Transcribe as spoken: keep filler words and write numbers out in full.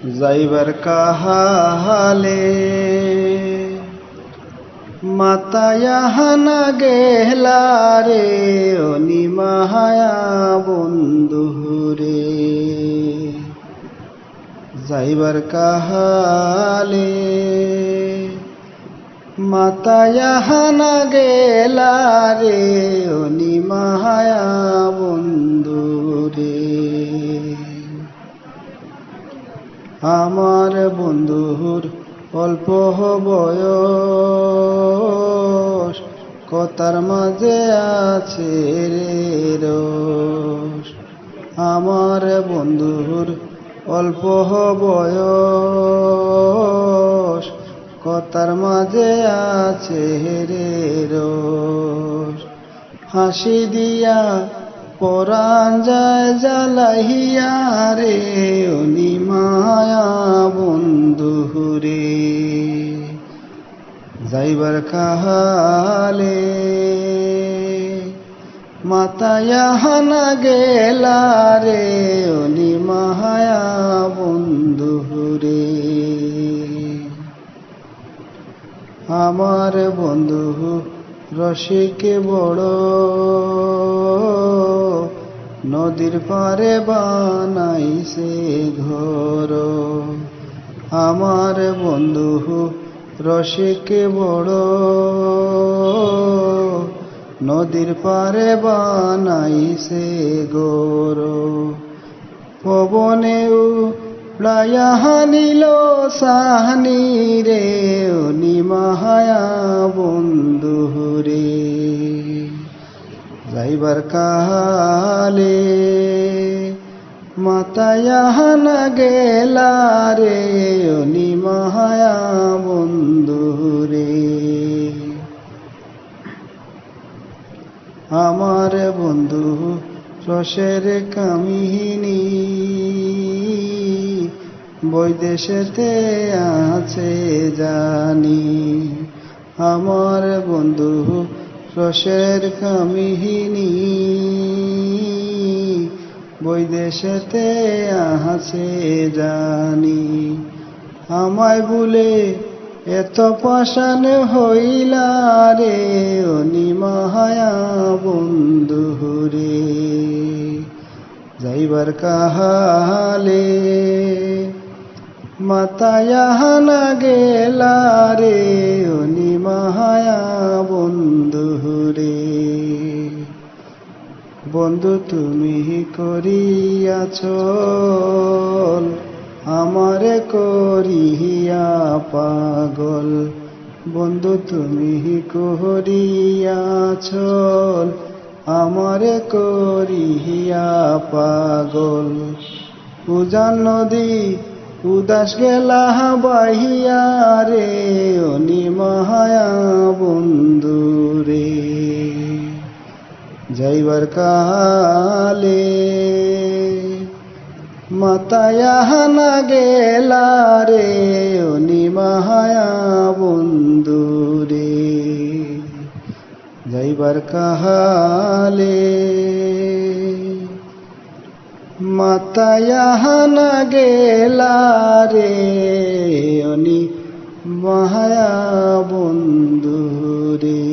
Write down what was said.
যাইবার কাহালে মাতা আহানা গেলা রে, অনি মায়া বন্ধু রে। যাইবার কাহালে মাতা আহানা গেলা রে, অনি মায়া বন্ধু রে। আমার বন্ধুর অল্প বয়স, কথার মাঝে আছে রে রস। আমার বন্ধুর অল্প বয়স, কথার মাঝে আছে রে রস। হাসি দিয়া পরাণ যায় জ্বালাইয়া রে, অনি মায়া বন্ধু রে। যাইবার কাহালে মাতা আহানা গেলা রে, অনি মায়া বন্ধু রে। আমার বন্ধু রসিক বড়, নদীর পারে বানাইছে ঘর। আমার বন্ধু রসিক বড়, নদীর পারে বানাইছে ঘর। পবনে উড়াইয়া হানিল সাহানি রে, অনি মায়া বন্ধু রে। যাইবার কাহালে মাতা আহানা গেলা রে, অনি মায়া বন্ধু রে। আমার বন্ধু রসের কামিনী বৈদেশেতে আছে জানি। আমার বন্ধু রসের কামিনী বৈদেশেতে আছে জানি। আমায় ভুলে এত পাষাণ হইলা রে, অনি মায়া বন্ধু রে। যাইবার কাহালে মাতা আহানা গেলা রে, অনি মায়া বন্ধু রে। বন্ধু তুমি করিয়া ছল, আমারে করিয়া পাগল। বন্ধু তুমি করিয়া ছল, আমারে করিয়া পাগল। উজান নদী উদাস গেলা বহিয়া রে, অনি মায়া বন্ধু রে। যাইবার কালে মাতা আহানা গেলা রে, অনি মায়া বন্ধু রে। যাইবার কাহালে মাতা আহানা গেলা রে, অনি মায়া বন্ধু রে।